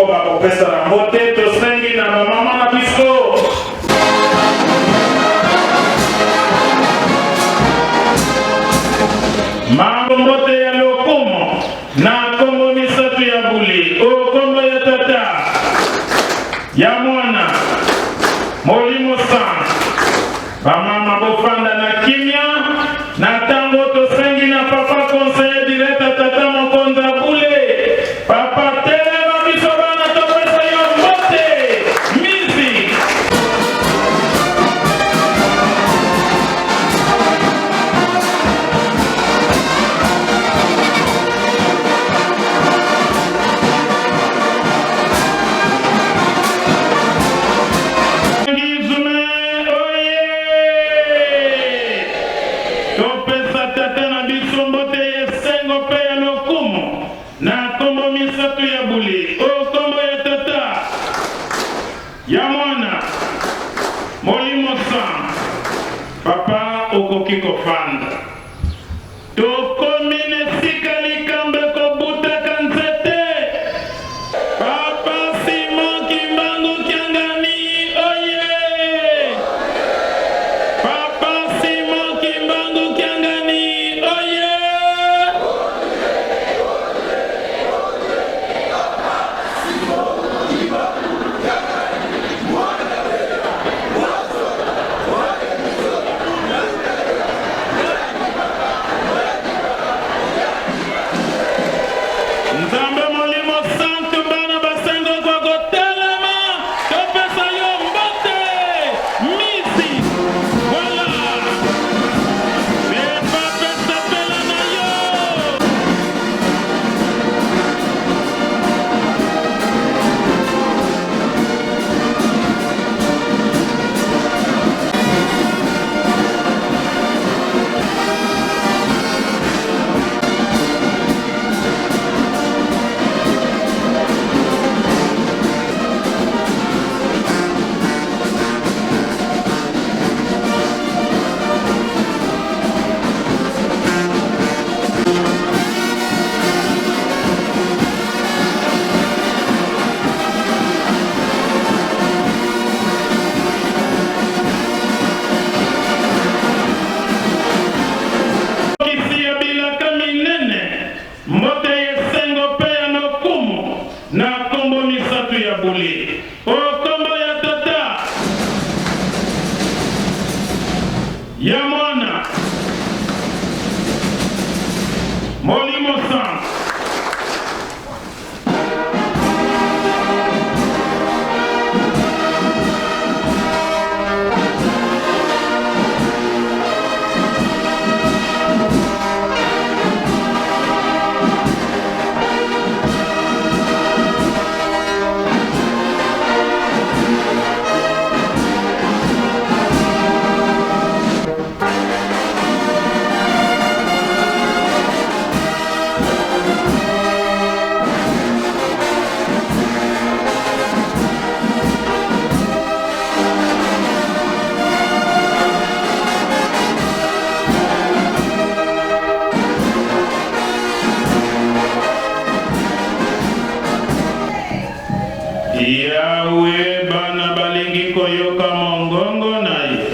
Tokokoba kopesana mbote, tosengi na bamama na biso. Mambo mbote ya lokumu na kombo misatu ya bule o kombo ya Tata, ya Mwana, Molimo Santu. Bamama bofanda na kimia na tango tosengi na papa conseiller direct tata mokonzi ya bule. Papa telema, biso bana topesa yo mbote. Music. Ngizume oye! Topesa tata na biso mbote ya esengo mpe ya lokumu na nkombo misato ya bule, o nkombo ya Tata, ya Mwana, Molimo Santu. Papa, okoki kofanda. Tokomi na esika likambo ekobutaka nzete. Papa Simon Kimbangu Kiangani oye! Papa Simon Kimbangu Kiangani oye! Nzambe Molimo Santu, bana basengo kwa kotelema, topesa yo mbote misi. Voilà. Pepa sepela na yo. Kisi ya bilaka minene, mbote ya esengo mpe ya lokumu na nkombo misato ya bule, o nkombo ya Tata, ya Mwana, Molimo Santu. Yawe, bana balingi koyoka mongongo na ye.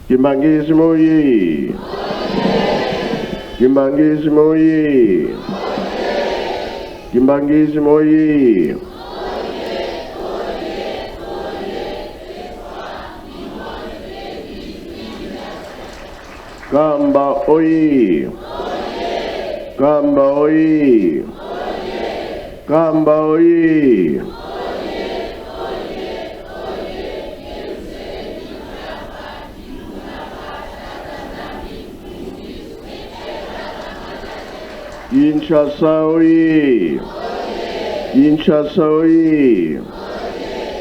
Kimbanguisme oye! Kimbanguisme oye! Kimbanguisme oye! Kamba oye! Kamba oye! Kamba oye! Kinshasa oye! Kinshasa oye!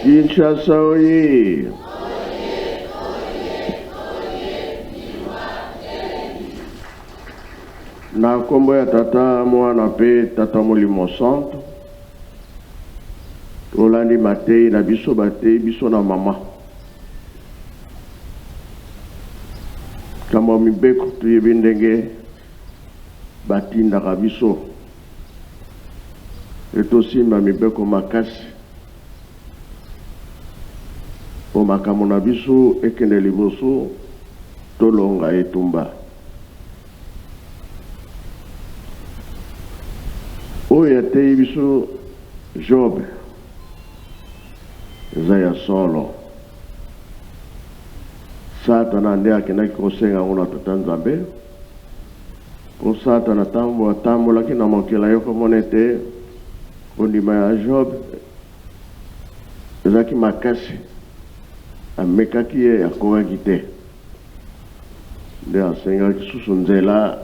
Kinshasa oye! Na nkombo ya Tata, Mwana mpe Tata Molimo Santu, tolandi mateyi na biso bateyi biso na mama. Likambo ya mibeko toyebi ndenge batindaka biso e tosimba mibeko makasi mpo makambo na biso ekende liboso, tolonga etumba. Oyo ateyi biso Job eza ya solo. Satana nde akendaki kosenga yango na Tata Nzambe, mpo Satana ntango atambolaki na mokili aye komona ete kondima ya Job ezalaki makasi, amekaki ye, akokaki te. Nde asengaki susu nzela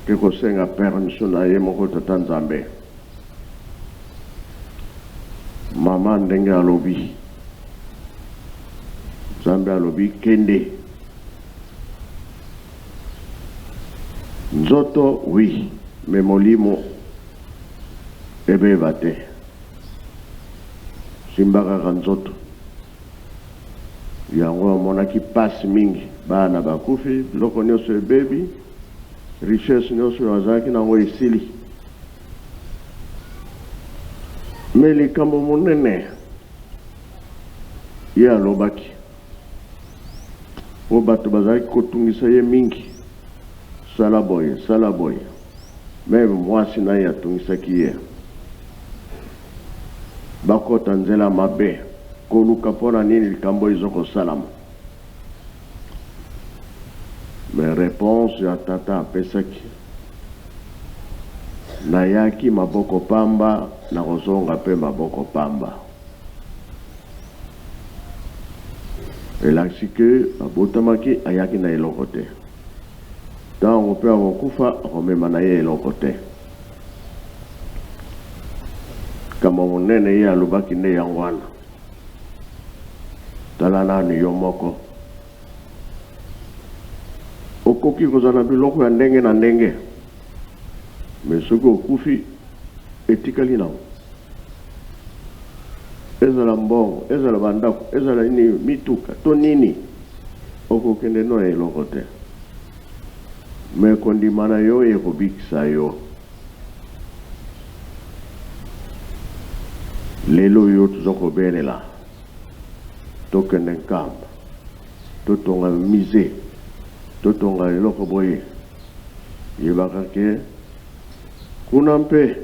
ke kosenga permission na ye moko Tata Nzambe. Mama ndenge alobi, Nzambe alobi kende. Nzoto oui, mais molimo ebeba te. Simba kaka nzoto. Yango amonaki pasi mingi, bana bakufi, biloko nionso ebebi, richesse nionso oyo azalaki na yango esili. Mais likambo monene ye alobaki, po bato bazalaki kotungisa ye mingi, sala boye, sala boye, meme muasi na ye atungisaki ye. Bakota nzela mabe koluka pona nini likambo oyo ezo kosalama mais reponse ya tata apesaki nayaki maboko pamba nakozonga pe maboko pamba elakisi que abotamaki ayaki na eloko te tango pe akokufa akomema naye eloko te. Likambo monene ye alobaki nde yango wana. Tala nanu yo moko. Okoki kozala na biloko ya ndenge na ndenge, mais soki okufi, etikali nango. Ezala mbongo, ezala ba ndako, ezala nini, mituka to nini, okokende no na eloko te. Mais kondima na yo ekobikisa yo. Lelo oyo toza kobelela tokende Nkamba, totonga musee, totonga eloko boye, yebaka ke kuna mpe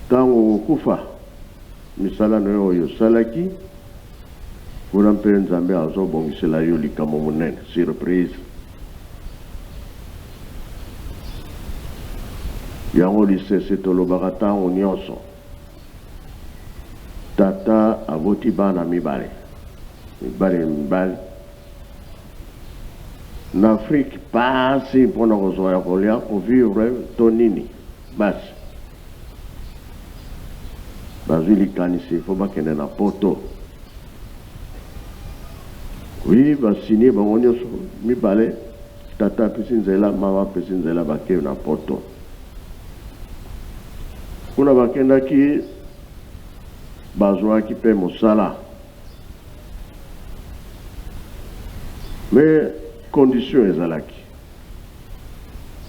tango okokufa misala na yo oyo osalaki kuna mpe Nzambe azobongisela yo likambo monene, surprise. Yango lisese tolobaka tango nionso. Tata aboti bana mibale, mibali na mibali. Na Afrique pasi pona kozua ya kolia, ko vivre to nini, basi bazui likanisi il faut bakende na poto. Oui ba signe bango nioso mibale tata apesi nzela mama apesi nzela bake na poto kuna bakendaki bazuaki pe mosala mais condition ezalaki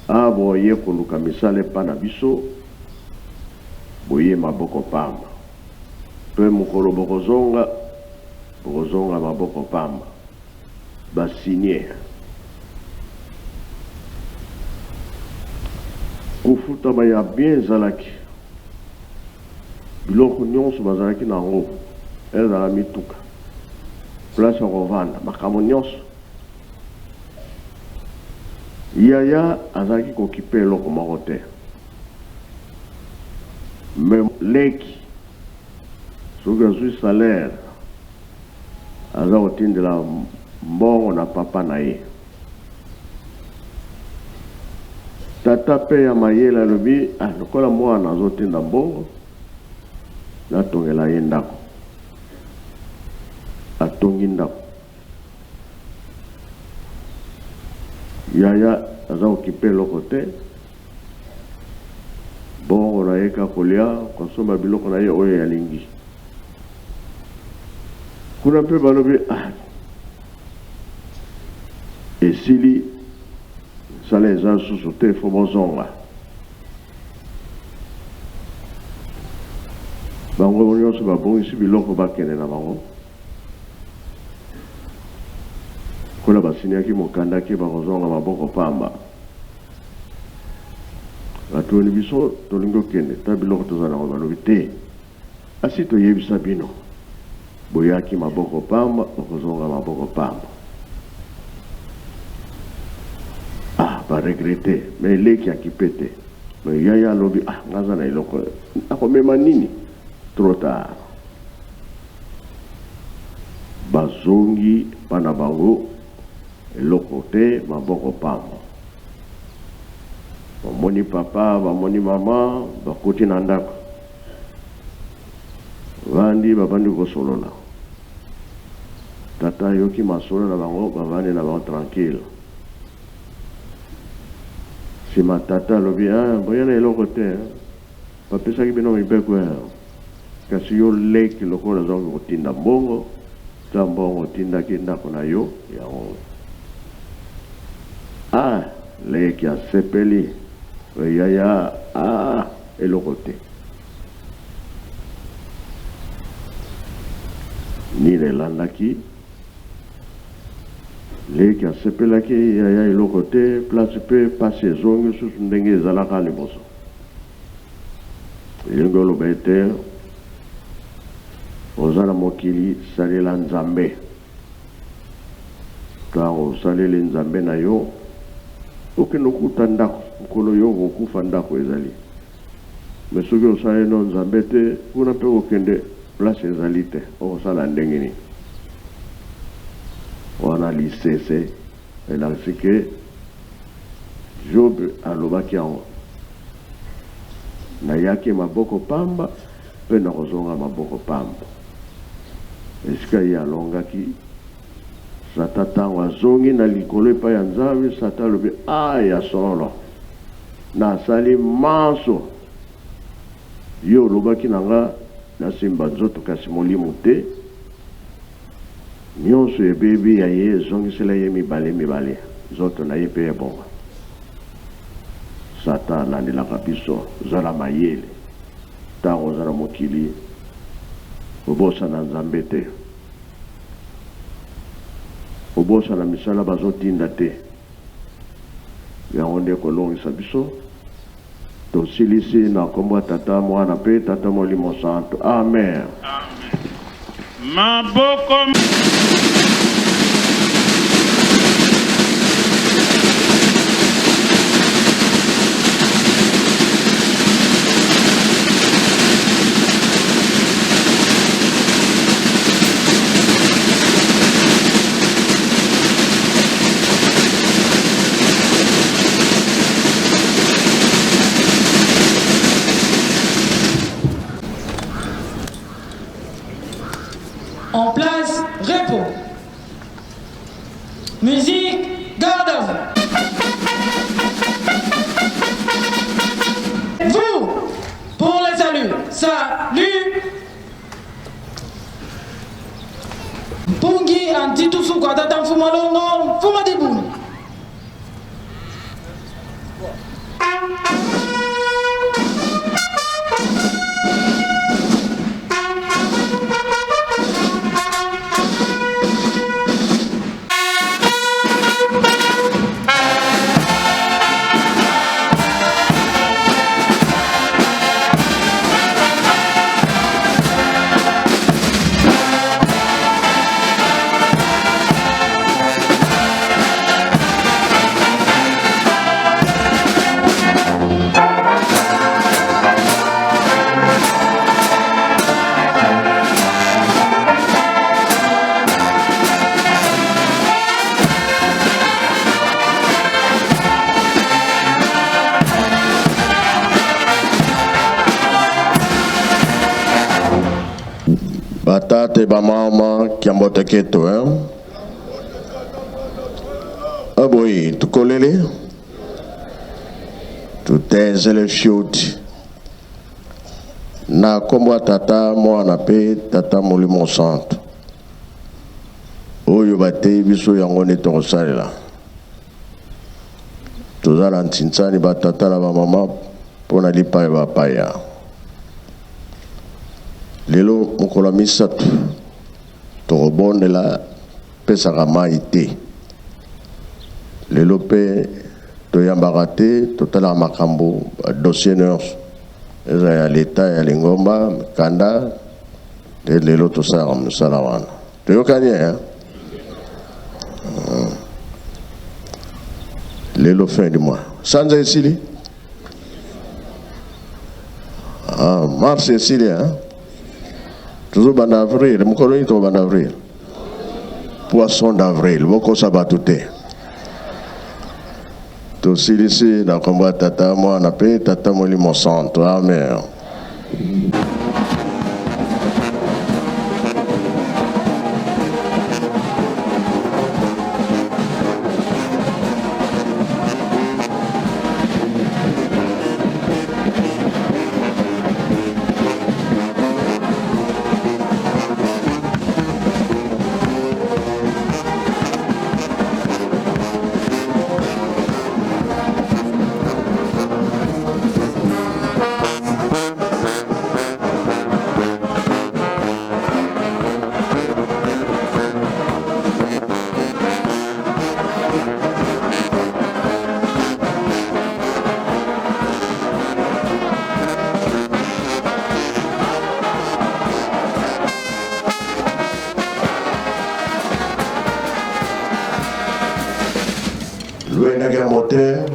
ah boye koluka misala epa na biso boye maboko pamba Pe mokolo bokozonga, bokozonga maboko pamba. Ba signer. Kofutama ya bien ezalaki. Biloko nionso bazalaki na yango, ezala mituka, place ya kovanda, makambo nionso. Yaya azalaki kokipe eloko moko te. Mais leki soki azui salaire aza kotindela mbongo na papa na ye. Tata pe ya mayele alobi ah lokola mwana azotinda mbongo natongela ye ndako. Atongi ndako. Yaya aza kokipe eloko te, bongo na ye kaka kolia, kosomba biloko na ye oyo alingi. Kuna mpe balobi ah, esili mosala eza lisusu te, fo bozonga. Bango nyonso babongisi biloko bakende na bango. Lokola basiniaki mokanda ke bakozonga maboko pamba, batuni biso tolingi okende ta biloko toza nango, balobi te, asi toyebisa bino, boyaki maboko pamba, bokozonga maboko pamba. Ah, ba regrette, mais leki akipe te. Mais yaya alobi ah, nga aza na eloko, nakomema nini? Trop tard. Bazongi pa na bango eloko te maboko pamba. Bamoni papa bamoni mama bakoti na ndako. Bavandi babandi kosolola. Tata ayoki masolo na bango bavandi na bango tranquille. Sima tata alobi ah boya na eloko te. Bapesaki bino mibeko eh. Kasi yo leki lokola ozalaki kotinda mbongo, ta mbongo otindaki ndako na yo yango oyo. Ah leki asepeli eh yaya ah eloko te. Nini elandaki? Leki asepelaki yaya eloko te, place pe pasi ezongi lisusu ndenge ezalaka liboso. Elingi oloba ete oza na mokili salela Nzambe. Tango osaleli Nzambe na yo, okende okuta ndako. Mokolo yo okokufa ndako ezali. Mais soki osaleli no Nzambe te, kuna mpe okende place ezali te. Okosala ndenge nini? Wana lisese elakisi ke Job alobaki yango, Nayaki maboko pamba, mpe nakozonga maboko pamba. Esika ye alongaki Satan ntango azongi na likolo epai ya Nzambe, Satan alobi, Ah, ya solo, nasali manso. Yo olobaki na nga nasimba nzoto kasi molimo te. Nionso ebebi ya ye zongisela ye mibale mibale nzoto na ye pe ebonga. Satan alandelaka biso zala mayele tango oza na mokili kobosana Nzambe te kobosana misala bazo tinda te yango nde ekolongisa biso. Tosilisi na kombo ya Tata, Mwana pe Tata Molimo Santu. Amen. Maboko. En place, repos. Musique, garde à vous. Vous, pour le salut. Salut. Mpungi antitusuku atata mfuma longo mfuma dibunu. Batate bamama kiambote ketu eh? boye tukolele tutezele fioti na nkombo ya Tata, Mwana mpe Tata Molimo Santu. Oyo bateyi biso yango nde tokosalela. Toza na ntinsani batata na bamama mpo na lipa ya bapaya. Lelo mokolo ya misato tokobondela pesaka mai te. Lelo mpe toyambaka te, totalaka makambo dossier nyonso eza ya leta ya lingomba mikanda nde lelo tosalaka mosala wana. Toyokani eh? Lelo fin du mois. Sanza esili? Ah, mars esili hein? Tozobanda avril, mokolo nini tokobanda avril? Poisson d'avril, bokosa bato te. Tosilisi na nkombo ya Tata, Mwana mpe Tata Molimo Santo. Amen. Luendaki ya moteur.